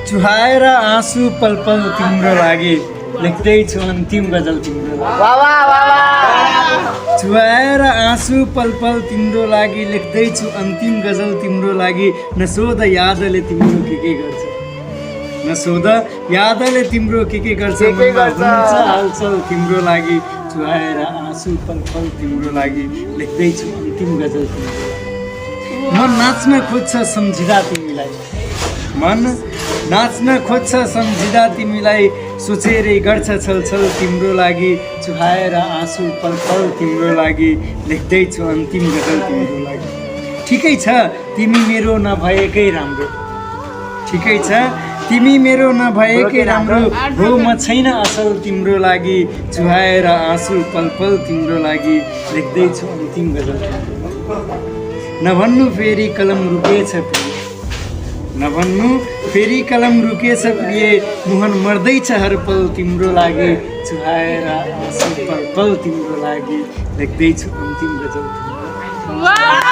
चुहाएर आँसु पल पल तिम्रो लागि लेख्दैछु अन्तिम गजल तिम्रो लागि। चुहाएर आँसु पल पल तिम्रो लागि लेख्दैछु अन्तिम गजल तिम्रो लागि। नसोध यादले तिम्रो के गर्छ, नसोध यादले तिम्रो के गर्छ, मनमा हुन्छ हालचल तिम्रो लागि। चुहाएर आँसु पल पल तिम्रो लागि लेख्दैछु अन्तिम गजल तिम्रो लागि। मन नाच्न खोज्छ सम्झिँदा तिमीलाई, मन नाच्न खोज्छ सम्झिँदा तिमीलाई, सोचेरै गर्छ छलछल तिम्रो लागि। चुहाएर आँसु पल पल तिम्रो लागि लेख्दैछु अन्तिम गजल तिम्रो लागि। ठिकै छ तिमी मेरो नभएकै राम्रो, ठिकै छ तिमी मेरो नभएकै राम्रो, हो म छैन असल तिम्रो लागि। चुहाएर आँसु पल पल तिम्रो लागि लेख्दैछु अन्तिम गजल तिम्रो लागि। नभन्नु फेरि कलम रुकेछ प्रिय, नभन्नु फेरि कलम रुकेछ प्रिय, मुहन मर्दैछ हर पल तिम्रो लागि। चुहाएर आँसु पल पल तिम्रो लागि लेख्दैछु अन्तिम गजल तिम्रो लागि।